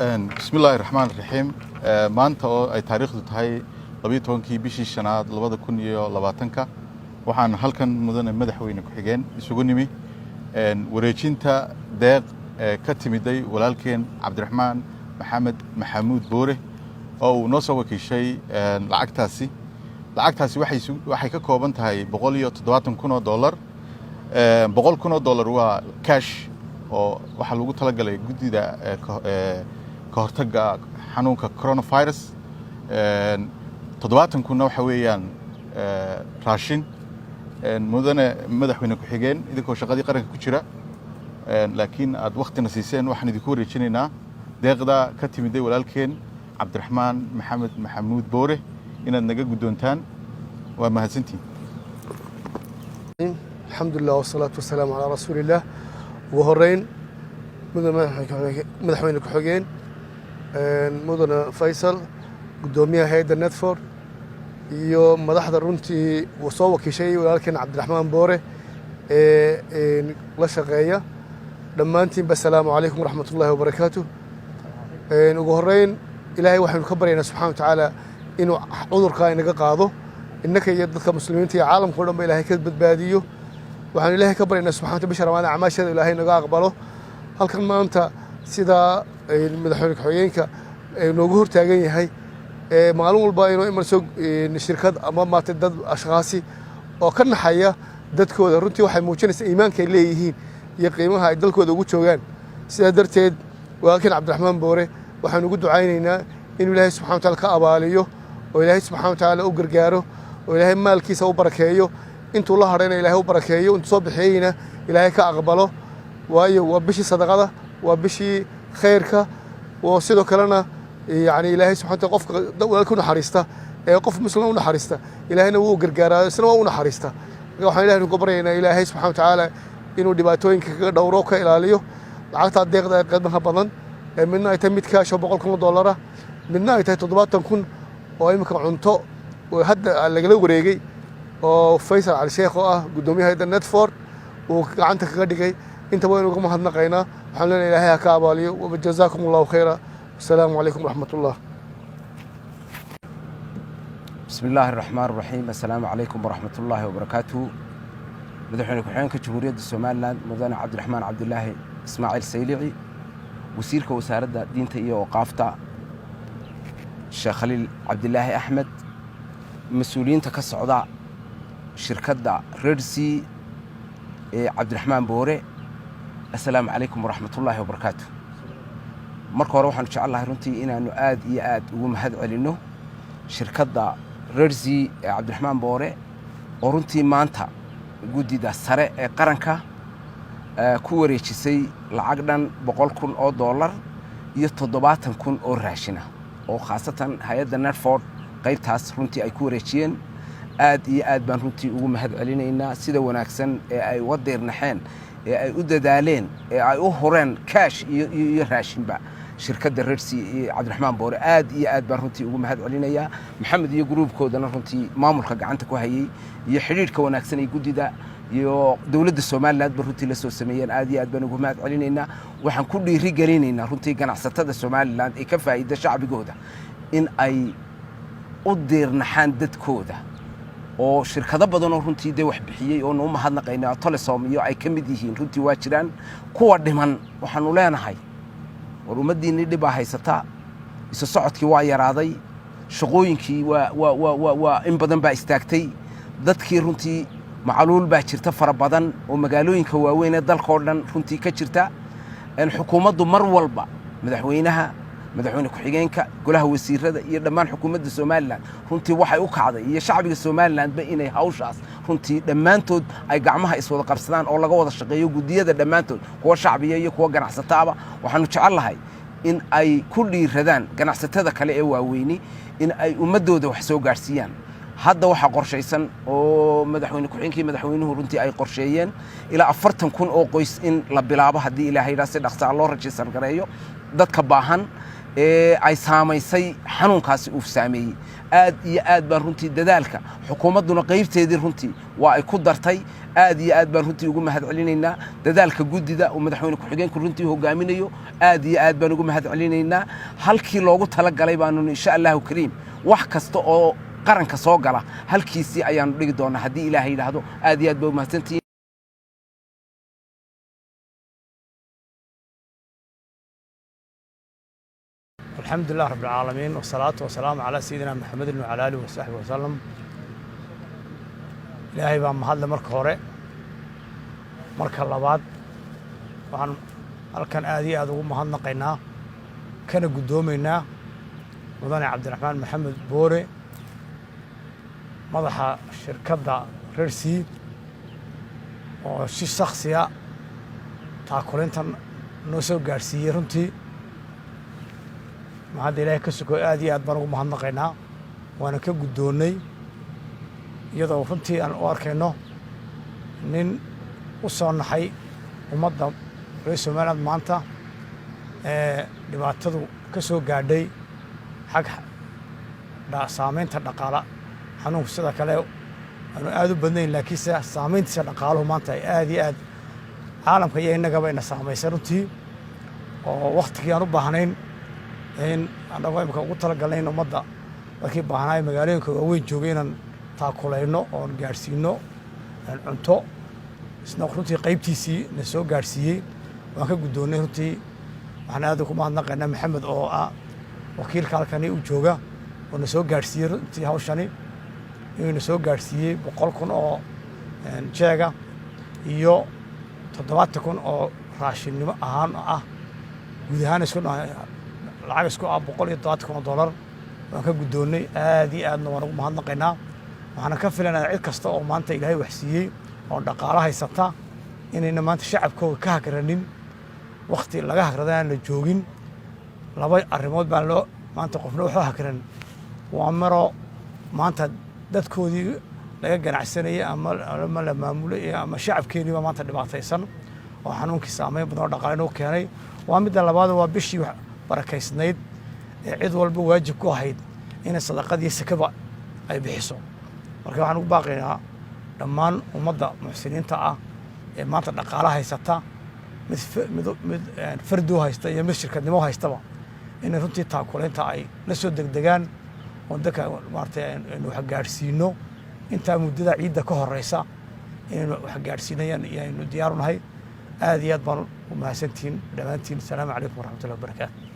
Bismi illaahi raxmaan raxiim. Maanta oo ay taariikhdu tahay 12-kii bishii shanaad 2020-ka, waxaan halkan, mudane madaxweyne ku-xigeen, isugu nimi wareejinta deeq ka timiday walaalkeen Cabdiraxmaan Maxamed Maxamuud Boore oo uu noo soo wakiishay lacagtaasi. Lacagtaasi waxay ka kooban tahay 170,000 oo dollar. 100,000 oo dollar waa cash oo waxaa lagu talagalay guddida ka hortagga xanuunka coronavirus. 70,000-na waxa weeyaan raashin. Mudane madaxweyne ku-xigeen, idinkoo shaqadii qaranka ku jira, laakiin aad waktina siiseen, waxaan idinku wareejinaynaa deeqda ka timiday walaalkeen Cabdiraxmaan Maxamed Maxamuud Boore inaad naga guddoontaan. Waa mahadsantihin. Alxamdulilah wasalaatu wasalaamu calaa rasuuliillah. Ugu horeyn, mudane madaxweyne ku-xigeen, mudane Faysal, guddoomiyaha hayadda NEDFOR iyo madaxda runtii uu soo wakiishay walaalkeen Cabdiraxmaan Boore ee la shaqeeya, dhammaantiinba asalaamu calaykum waraxmat ullahi wabarakaatu. Ugu horeyn, Ilaahay waxaynu ka baryaynaa subxana wa tacaala inuu cudurkaa inaga qaado, innaka iyo dadka muslimiinta iyo caalamka o dhan ba Ilahay ka badbaadiyo. Waxaanu Ilahay ka baryaynaa subxana wata bisha Ramadaan acmaasheeda Ilaahay naga aqbalo. Halkan maanta sidaa madaxweyne ku-xigeenka noogu hortaagan yahay, maalin walba inuu imanayso shirkad ama maarata dad ashkhaasi oo ka naxaya dadkooda, runtii waxay muujinaysaa iimaanka ay leeyihiin iyo qiimaha ay dalkooda ugu joogaan. Sidaa darteed, walaalkeen Cabdiraxmaan Boore waxaanu ugu ducaynaynaa inuu Ilaahay subxana wa taala ka abaaliyo oo Ilaahay subxana wa tacaala u gargaaro oo Ilaahay maalkiisa u barakeeyo, intuu la hadhayna Ilaahay u barakeeyo, intuu soo bixiyeyna Ilaahay ka aqbalo. Waayo, waa bishii sadaqada, waa bishii khayrka. Oo sidoo kalena, yani, Ilaahay subxana wataala qofka walaalka u naxariista ee qof muslim u naxariista, Ilaahayna wuu gargaaraa, isna waa u naxariista. Marka waxaan Ilahay uga baryaynaa Ilaahay subxana watacaala inuu dhibaatooyinka kaga dhowro, ka ilaaliyo. Lacagtaa deeqda ee qiimaha badan ee midna ay tahay mid cash oo 100,000 oo dollara, midna ay tahay 70,000 oo iminka cunto oo hadda lagala wareegay oo Faysal Cali Sheekh oo ah guddoomiyaha hayadda NEDFOR uu gacanta kaga dhigay, intaba waynu uga mahadnaqaynaa. Waxaan leenahay Ilaahay ha ka abaaliyo. Jazaakum Allahu khayra. Wasalaamu calaykum waraxmat ullah. بسم الله الرحمن الرحيم. السلام عليكم ورحمة الله وبركاته. Madaxweyne ku-xigeenka Jamhuuriyadda Somaliland, mudane Cabdiraxmaan Cabdilaahi Ismaaciil Saylici, wasiirka wasaaradda diinta iyo awqaafta, Sheekh Khaliil Cabdilaahi Axmed, mas-uuliyiinta ka socda shirkadda Red Sea ee Cabdiraxmaan Boore, assalaamu calaykum waraxmatullaahi wabarakaatu. Marka hore, waxaanu jecel lahay runtii inaanu aad iyo aad ugu mahad celinno shirkadda Red Sea ee Cabdiraxmaan Boore oo runtii maanta guddida sare ee qaranka ku wareejisay lacag dhan 100,000 oo dollar iyo 70,000 oo raashina, oo khaasatan hay-adda NEDFOR qaybtaas runtii ay ku wareejiyeen. Aad iyo aad baan runtii ugu mahad celinaynaa sida wanaagsan ee ay uga diirnaxeen, ee ay u dadaaleen, ee ay u hureen cash iyo raashinba shirkadda Red Sea iyo Cabdiraxmaan Boore. Aad iyo aad baan runtii ugu mahad celinayaa Maxamed iyo gruubkoodana, runtii maamulka gacanta ku hayey iyo xidhiidhka wanaagsan ee guddida iyo dowladda Somaliland ba runtii la soo sameeyeen. Aad iyo aad baan ugu mahad celinaynaa. Waxaan ku dhiiri gelinaynaa runtii ganacsatada Somaliland ee ka faa'iida shacbigooda in ay u diirnaxaan dadkooda, oo shirkado badan oo runtii dee wax bixiyey oo nuu mahadnaqayna, Telesom iyo ay ka mid yihiin, runtii waa jiraan. Kuwa dhiman waxaanu leenahay, war ummaddiinnii dhibaa haysataa, isu socodkii waa yaraaday, shaqooyinkii waa in badan baa istaagtay, dadkii runtii macaluul baa jirta fara badan oo magaalooyinka waaweyn ee dalkao dhan runtii ka jirta. Xukuumaddu mar walba, madaxweynaha, madaxweyne ku-xigeenka, golaha wasiirada iyo dhammaan xukuumadda Somaliland runtii waxay u kacday, iyo shacbiga Somalilandba, inay hawshaas runtii dhammaantood ay gacmaha iswada qabsadaan oo laga wada shaqeeyo. Guddiyada dhammaantood, kuwa shacbiya iyo kuwa ganacsataaba, waxaanu jecel lahay in ay ku dhiiradaan ganacsatada kale ee waaweyni in ay ummaddooda wax soo gaadhsiiyaan. Hadda waxaa qorshaysan oo madaxweyne ku-xigeenkii, madaxweynuhu runtii ay qorsheeyeen ilaa 40,000 oo qoys in la bilaabo, haddii Ilaahay yidhaha, si dhaqsaa loo register gareeyo dadka baahan ee ay saamaysay xanuunkaasi uu saameeyey. Aad iyo aad baan runtii dadaalka xukuumadduna qaybteedii runtii waa ay ku dartay. Aad iyo aad baan runtii ugu mahad celinaynaa dadaalka guddida uu madaxweyne ku-xigeenku runtii hogaaminayo. Aad iyo aad baan ugu mahad celinaynaa. Halkii loogu talagalay baanu, insha Allahu kariim, wax kasta oo qaranka soo gala halkiisii ayaanu dhigi doonaa, haddii Ilaahay yidhaahdo. Aad iyo aad baa umahadsantihiin. الحمد لله رب العالمين، والصلاة والسلام على سيدنا محمد وعلى آله وصحبه وسلم. Ilaahay baa mahadle marka hore. Marka labaad, waxaan halkan aad iyo aad ugu mahadnaqaynaa kana guddoomaynaa mudane Cabdiraxmaan Maxamed Boore, madaxa shirkadda Red Sea, oo si shaksiya taakulintan noo soo gaadhsiiyey. Runtii mahadda Ilaahay ka suko, aad iyo aad baan ugu mahadnaqaynaa, waana ka guddoonnay, iyadoo runtii aan u arkayno nin u soo naxay ummadda reer Somaliland maanta ee dhibaatadu ka soo gaadhay xag saamaynta dhaqaala. Xanuunku sida kale aanu aad u badnayn, laakiinse saamayntiisa dhaqaaluhu maanta ay aad iyo aad caalamka iyo innagaba ina saamaysay runtii, oo waktigii aan u baahnayn in annagoo imika ugu talagalnay in ummadda dadkii baahnaayo magaalooyinka waaweyn joogay inaan taakulayno oon gaadhsiino cunto, isna runtii qaybtiisii na soo gaadhsiiyey. Waan ka guddoonnay runtii. Waxaan aad ugu mahadnaqaynaa Maxamed oo ah wakiilka halkani u jooga oo na soo gaadhsiiyey runtii hawshani, inuu na soo gaadhsiiyey 100,000 oo jeega iyo 70,000 oo raashinnimo ahaan ah. Guud ahaan isku lacag isku ah $170,000. Waan ka guddoonnay, aad iyo aadna waan ugu mahadnaqaynaa. Waxaana ka filanayaa cid kasta oo maanta Ilaahay wax siiyey oo dhaqaalo haysata inayna maanta shacabkooga ka hagranin. Wakti laga hagrada aan la joogin. Laba arrimood baan loo maanta qofna waxu hagran: waa maroo maanta dadkoodii laga ganacsanayay ama la maamulay ama shacabkeeniiba maanta dhibaataysan oo xanuunkii saameyn badan oo dhaqaale inuu keenay. Waa midda labaad, waa bishii barakaysnayd ee cid walba waajib ku ahayd inay sadaqadii sakaba ay bixiso. Marka waxaan ugu baaqaynaa dhammaan ummadda muxsiniinta ah ee maanta dhaqaala haysata, mid fardi u haysta iyo mid shirkadnimo haystaba, inay runtii taakulaynta ay la soo degdegaan oo dadka maaragtay aynu wax gaadhsiino intaa muddada ciidda ka horeysa, inaynu wax gaadhsiinayaan iyo aynu diyaar u nahay. Aad iyo aad baan u mahadsantihiin dhammaantiin. Asalaamu calaykum waraxmatullahi wabarakaatu.